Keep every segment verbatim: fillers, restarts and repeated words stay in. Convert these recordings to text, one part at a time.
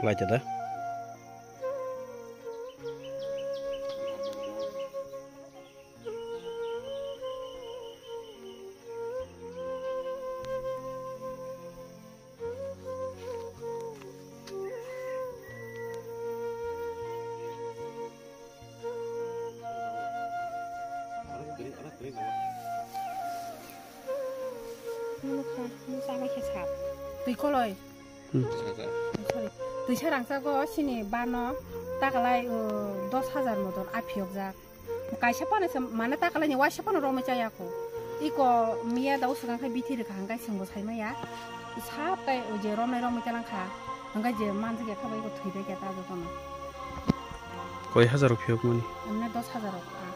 Lai ta da. Twi koloi. Hmm. Sorry. Twisa rangchago sini bano takalai, uh, dos hajar moton aphiyokjak. Kaisa phano se mane takalai ni waisa phano romwi chaya ko. Iko miya da usukang khai bithi rwkha hangkai sengbo saimaya. Sap tai o je romnai romwi talang kha. Hangkai je manjak ya kha bai iko thwi bai kha ta jotono. Koi hajar rok phiyok mani? Emne dos hajar rok kha.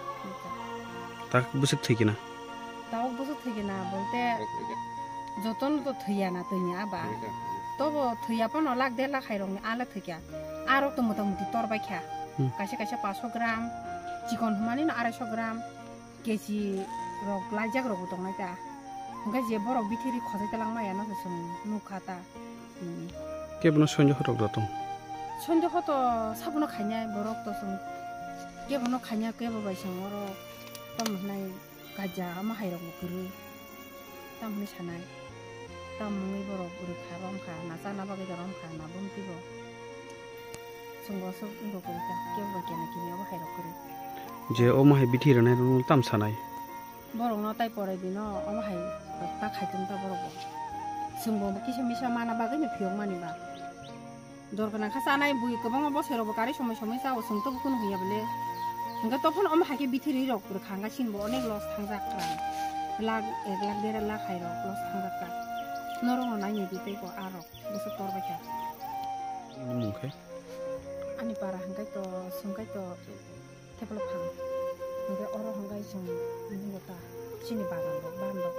Tak bwswk thwi kina? Tabuk bwswk thwi kina bolte jotono to thwiya na twi ni aba. Tobo thwiya phano lakh der lakh hai rokni ala thwikya. Arok to mota muti tor bai kha. Hmm. Kaisa kaisa paanch sho gram, chikon hwnmani no arai sho gram, kechi rok laijak rok bo tongnai ta. Hwnkhe je borok bithiri khojai talang maya no se chwng nukha ta. Hmm. Kebono sonjo hotok da tong? Sonjo hoto sabono khainai borok to chwng kebono khainai kebo bai chwng oro tamo hwnai. Kaja omo hai rok bo kwrwi. Tamoni sanai. Tamoni borok bwrwi kha rom kha, na chana bagwi da rom kha, na bumti bo. Chwng bo aswk wngkha kwrwi ta, kebo ba kena kini obo hai rok kwrwi. Je omo hai bithi rwnai rok tam sanai. Borok no tai porai bino omo hai rok ta khai tong ta borok bo. Chwng bo kisa misa mana bagwi no phiyok mani ba. Dor gwnang kha chanai bui kwbangma bosoi rokbo karwi somoi somoi chao, chwng tobo kheno hwnya bwle. Hwnkhe tophano omo hai khe bithiri rok rwkha hwnkhe chini bo onek loss thangjak rang. Lakh ek lakh dera lakh hai rok loss thangjak kha. Norok no nainai di tei bo a rok bwswk tor bai kha. Nini mung khe? Ani para hwnkhe to, swngkhe to. Tebol phang. Hingke oro hingke chwng nini ta chini bagan rok, ban rok.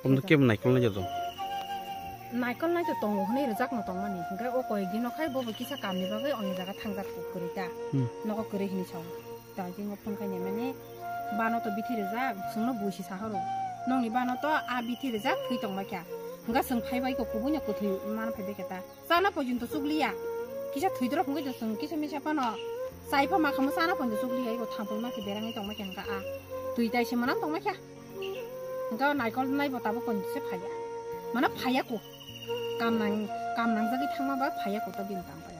Omo kebo naikol nai jado. Naikol nai to tongo hwnwi rwjak no tongmani. Hingke o koi dino khai bobo kisa kamni bagwi oni jaga thangjak kwrwi ta. Hmm. Nogo kwrwi hini chong. Ta jingo phone khai nemani bano to bithi rwjak, chwngno buisi sahoro. Nongni bano to a bithi rwjak thwi tongbai kha. Hingke chwng phaibai ko kubui no kwthwi man phaibai kha ta. Chana porjonto chukliya. Kisa thwidrop hwnkhe chwng kisa misa phano chai pha ma khamo chana porjonto chukliya, ego thampui ma khe berangwi tongma khe hwnkha a. Twi tai se mwnang tongma khe. Hwnkha naikol nai bo tabuk porjonto se phaiya. Mane phaiya ko. Kam nang, kam nangjagwi thangma ba phaiya ko ta bini kam pai.